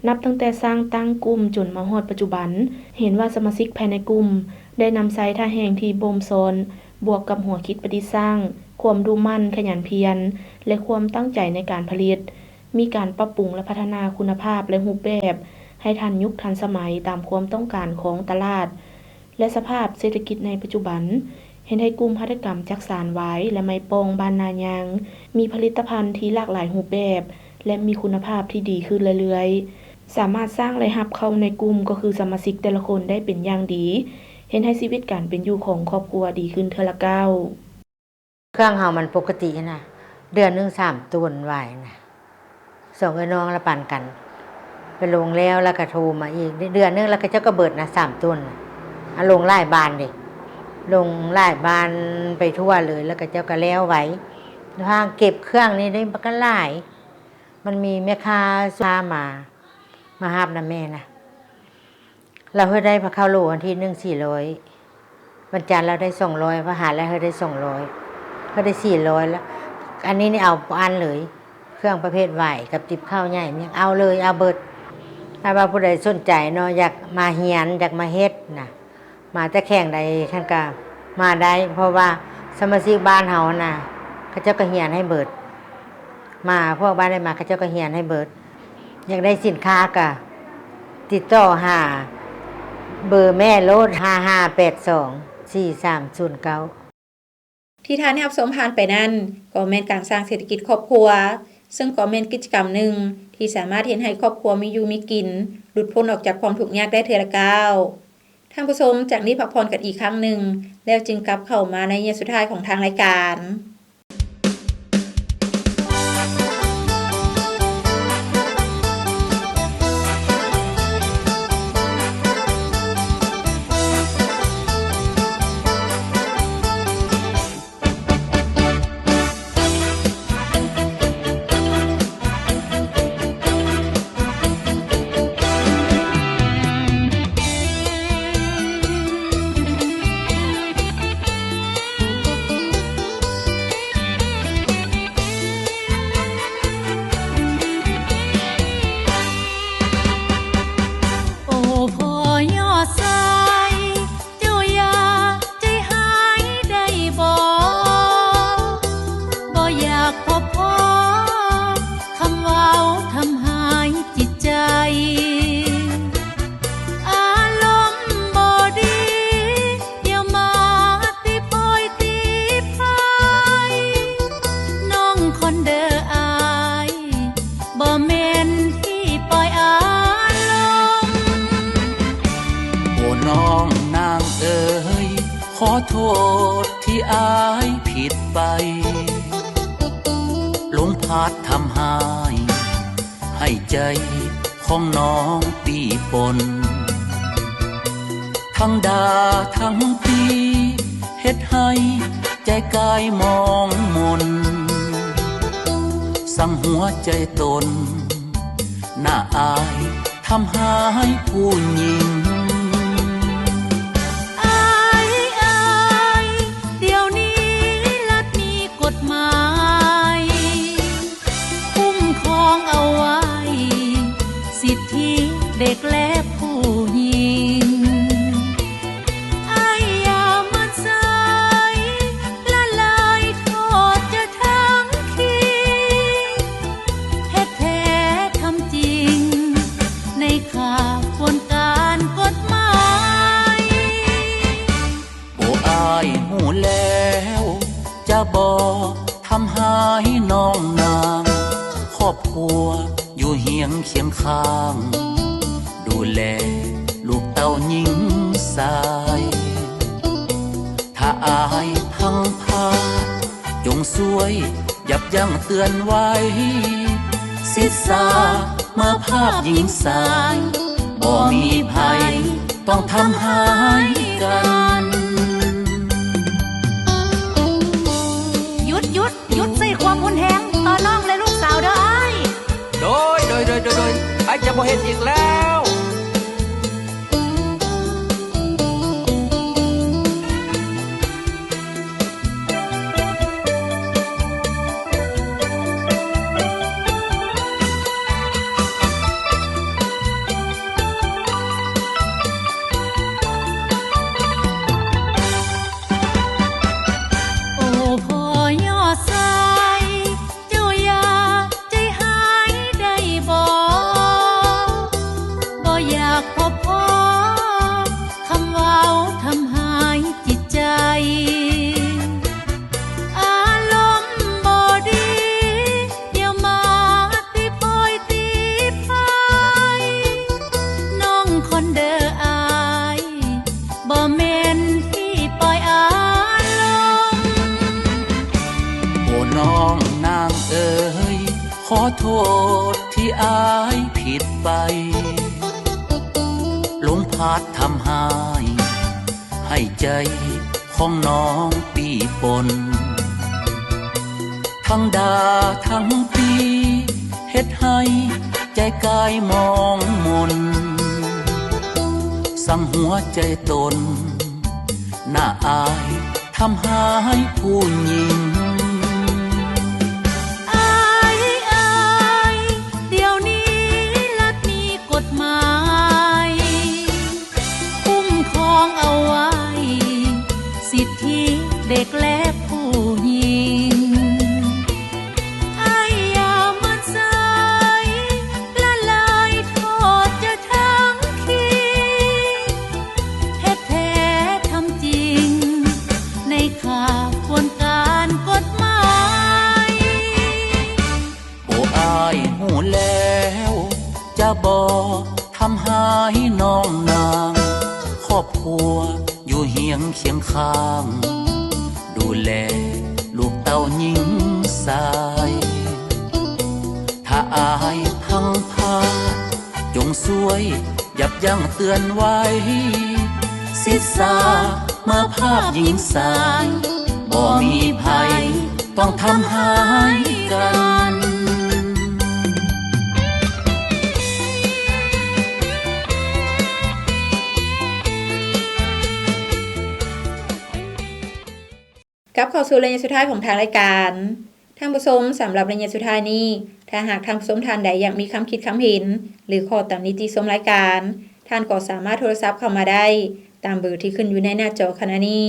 ນັບຕັ້ງແຕ່ສ້າງຕັ້ງກຸ່ມຈົນມາຮອດປັດຈຸບັນ, ເຫັນວ່າສະມາຊິກພາຍໃນກຸ່ມໄດ້ນຳໃຊ້ທ່າແຮງທີ່ບົ່ມຊ້ອນ, ບວກກັບຫົວຄິດປະດິດສ້າງ, ຄວາມດຸໝັ່ນຂະຫຍັນພຽນ ແລະ ຄວາມຕັ້ງໃຈໃນການຜະລິດ, ມີການປັບປຸງ ແລະ ພັດທະນາຄຸນນະພາບ ແລະ ຮູບແບບໃຫ້ທັນຍຸກທັນສະໄໝຕາມຄວາມຕ້ອງການຂອງຕະຫຼາດ ແລະ ສະພາບເສດຖະກິດໃນປັດຈຸບັນ, ເຮັດໃຫ້ກຸ່ມຫັດຖະກຳຈັກສານຫວາຍ ແລະ ໄມ້ປ່ອງບ້ານນາຍາງ ມີຜະລິດຕະພັນທີ່ຫຼາກຫຼາຍຮູບແບບ ແລະ ມີຄຸນນະພາບທີ່ດີຂຶ້ນເລື້ອຍໆ, ສາມາດສ້າງລາຍຮັບເຂົ້າໃນກຸ່ມ ກໍຄືສະມາຊິກແຕ່ລະຄົນໄດ້ເປັນຢ່າງດີ, ເຮັດໃຫ້ຊີວິດການເປັນຢູ່ຂອງຄອບຄົວດີຂຶ້ນເທື່ອລະກ້າວ. ເຄື່ອງເຮົາມັນປົກກະຕິຫັ້ນນະ, ເດືອນໜຶ່ງສາມໂຕນຫວາຍນະ, ສອງເອື້ອຍນ້ອງລະປັນກັນ ໄປລົງແລ້ວ ລະກະໂທມາອີກ ເດືອນໜຶ່ງລະເຂົາເຈົ້າກະເບິດນະ ສາມໂຕນນະ. ອາ ລົງຫຼາຍບ້ານເດ, ລົງຫຼາຍບ້ານໄປທົ່ວເລີຍ ລະເຂົາເຈົ້າກະແລ້ວໄວ. ທາງເກັບເຄື່ອງນີ້ໄດ້ບັກຫຼາຍ, ມັນມີແມ່ຄ້າ ຄ້າມາ, ມາຮັບນຳແມ່ນະ. ລາວເຮັດໄດ້ພະເຂົ້າໂລ ວັນທີໜຶ່ງສີ່ຮ້ອຍ, ວັນຈັນລາວໄດ້ສອງຮ້ອຍ, ພະຫັດລາວເຮັດໄດ້ສອງຮ້ອຍ, ເຮັດໄດ້ສີ່ຮ້ອຍລະ. ອັນນີ້ນີ້ເອົາບໍ່ອັ້ນເລີຍ, ເຄື່ອງປະເພດຫວາຍກັບຕິບເຂົ້າໃຫຍ່ ຍັງເອົາເລີຍ, ເອົາເບິດ. ຖ້າວ່າຜູ້ໃດສົນໃຈເນາະ, ຢາກມາຮຽນ, ຢາກມາເຮັດນະ, ມາແຕ່ແຂວງໃດທ່ານກະມາໄດ້, ເພາະວ່າສະມາຊິກບ້ານເຮົານະ ເຂົາເຈົ້າກະຮຽນໃຫ້ເບິດ. ມາ ພວກບ້ານໃດມາ ເຂົາເຈົ້າກະຮຽນໃຫ້ເບິດ. ຢາກໄດ້ສິນຄ້າກະຕິດຕໍ່ຫາເບີແມ່ໂລດ ຫ້າຫ້າແປດສອງສີ່ສາມສູນເກົ້າ. ທີ່ທ່ານໄດ້ຮັບຊົມຜ່ານໄປນັ້ນ ກໍແມ່ນການສ້າງເສດຖະກິດຄອບຄົວ, ເຊິ່ງກໍແມ່ນກິດຈະກຳໜຶ່ງທີ່ສາມາດເຮັດໃຫ້ຄອບຄົວມີຢູ່ມີກິນ, ຫຼຸດພົ້ນອອກຈາກຄວາມທຸກຍາກໄດ້ເທື່ອລະກ້າວ. ທ່ານຜູ້ຊົມ ຈາກນີ້ພັກຜ່ອນກັນອີກຄັ້ງໜຶ່ງ ແລ້ວຈຶ່ງກັບເຂົ້າມາໃນໄລຍະສຸດທ້າຍຂອງທາງລາຍການ. ໂອ້ ນ້ອງນາງເອີຍ ຂໍໂທດທີ່ອ້າຍຜິດໄປ, ລົມພັດທຳຮ້າຍໃຫ້ໃຈຂອງນ້ອງປີ້ປົນ, ທັງດ່າທັງຕີ ເຮັດໃຫ້ໃຈກາຍໝອງໝົນ, ສັງຫົວໃຈຕົນ ໜ້າອາຍທຳຮ້າຍຜູ້ຍິງ. ອາຍ ອາຍ ດຽວນີ້ລັດມີກົດໝາຍ ຄຸ້ມຄອງເອົາໄວ້ ສິດທິເດັກແລະຜູ້ຍິງ. ອາຍຢ່າມາໃສ ລະລາຍໂທດຈະທັງຄີ ແທ້ໆທຳຈິງ ໃນຂະບວນການກົ ຄຽງຂ້າງ ດູແລລູກເຕົ້າຍິງຊາຍ ຖ້າອາຍພັງພາດ ຈົ່ງຊ່ວຍຢັບຢັ້ງເຕືອນໄວ້ ສິດສາມາພາບຍິງຊາຍ ບໍ່ມີໃຜຕ້ອງທຳຮ້າຍກັນ. ຢຸດ, ຢຸດ, ຢຸດໃຊ້ຄວາມຮຸນແຮງຕໍ່ນ້ອງ ແລະ ລູກສາວເດີອ້າຍ. ໂດຍ, ໂດຍ, ໂດຍ, ໂດຍ, ໂດຍ, ອ້າຍຈະບໍ່ເຮັດອີກແລ້ວ. ໂອ້ ພໍ່ຍໍຊາຍ ເຈົ້າຢ່າໃຈຮ້າຍໄດ້ບໍ່? ບໍ່ຢາກພົບພໍ້ຄຳເວົ້າທຳຮ້າຍຈິດໃຈ. ອາລົມບໍ່ດີ ດຽວມາຕີໂພຍຕີພາຍ ນ້ອງຄອນເດີອ້າຍ ບໍ່ແມ່ນທີ່ປ່ອຍອາລົມ. ໂອ້ ນ້ອງນາງເອີຍ ຂໍໂທດທີ່ອ້າຍຜິດໄປ ຫຼົງພາດທຳຮ້າຍ ໃຫ້ໃຈຂອງນ້ອງປີ້ປົນ ທັງດ່າທັງຕີ ເຮັດໃຫ້ໃຈກາຍມອງມົນ ສັງຫົວໃຈຕົນ ໜ້າອາຍທຳຮ້າຍຜູ້ຍິງ. ອາຍ, ອາຍ, ດຽວນີ້ລັດມີກົດໝາຍ ຄຸ້ມຄອງເອົາໄວ້ ສິດທິເດັກແລະຜູ້ຍິງ. ອ້າຍຢ່າໝັ່ນໃຈລະລາຍໂທດຈະທັງຄີ ເຮັດແທ້ທຳຈິງ ໃນຂະບວນການກົດໝາຍ. ໂອ້ ອ້າຍຮູ້ແລ້ວ ຈະບໍ່ທຳຮ້າຍນ້ອງນາງ ຄອບຄົວຢູ່ຮຽງຄຽງຂ້າງ ດູແລລູກເຕົ້າຍິງຊາຍ ຖ້າອາຍພັງພາດ ຈົ່ງຊ່ວຍຢັບຢັ້ງເຕືອນໄວ້ ສິດສາມາພາບຍິງຊາຍ ບໍ່ມີໃຜຕ້ອງທຳຮ້າຍກັນ. ກັບເຂົ້າສູ່ໄລຍະສຸດທ້າຍຂອງທາງລາຍການ. ທ່ານຜູ້ຊົມ, ສຳລັບໄລຍະສຸດທ້າຍນີ້, ຖ້າຫາກທ່ານຜູ້ຊົມທ່ານໃດຢາກມີຄຳຄິດຄຳເຫັນ ຫຼື ຂໍຕຳນິຕິຊົມລາຍການ, ທ່ານກໍສາມາດໂທລະສັບເຂົ້າມາໄດ້ຕາມເບີທີ່ຂຶ້ນຢູ່ໃນໜ້າຈໍຂະນະນີ້.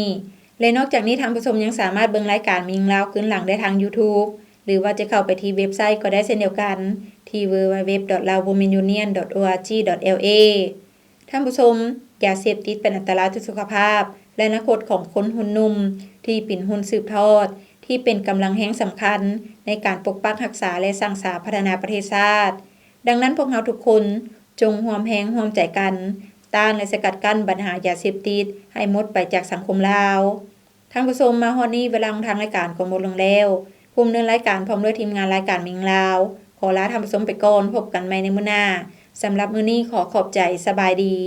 ແລະ ນອກຈາກນີ້, ທ່ານຜູ້ຊົມຍັງສາມາດເບິ່ງລາຍການມິງລາວຄືນຫຼັງໄດ້ທາງ YouTube ຫຼືວ່າຈະເຂົ້າໄປທີ່ເວັບໄຊກໍໄດ້ເຊັ່ນດຽວກັນ ທີ່ www.laowomenunion.org.la. ທ່ານຜູ້ຊົມ, ຢາເສບຕິດເປັນອັນຕະລາຍຕໍ່ສຸຂະພາບ ແລະ ອະນາຄົດຂອງຄົນຮຸ່ນໜຸ່ມທີ່ເປັນຮຸ່ນສືບທອດ, ທີ່ເປັນກຳລັງແຮງສຳຄັນໃນການປົກປັກຮັກສາ ແລະ ສ້າງສາພັດທະນາປະເທດຊາດ. ດັ່ງນັ້ນ, ພວກເຮົາທຸກຄົນຈົ່ງຮ່ວມແຮງຮ່ວມໃຈກັນ ຕ້ານ ແລະ ສະກັດກັ້ນບັນຫາຢາເສບຕິດໃຫ້ໝົດໄປຈາກສັງຄົມລາວ. ທ່ານຜູ້ຊົມ, ມາຮອດນີ້ເວລາຂອງທາງລາຍການກໍໝົດລົງແລ້ວ. ຜູ້ດຳເນີນລາຍການພ້ອມດ້ວຍທີມງານລາຍການມິງລາວ ຂໍລາທ່ານຜູ້ຊົມໄປກ່ອນ. ພົບກັນໃໝ່ໃນມື້ໜ້າ. ສຳລັບມື້ນີ້ຂໍຂອບໃຈ. ສະບາຍດີ.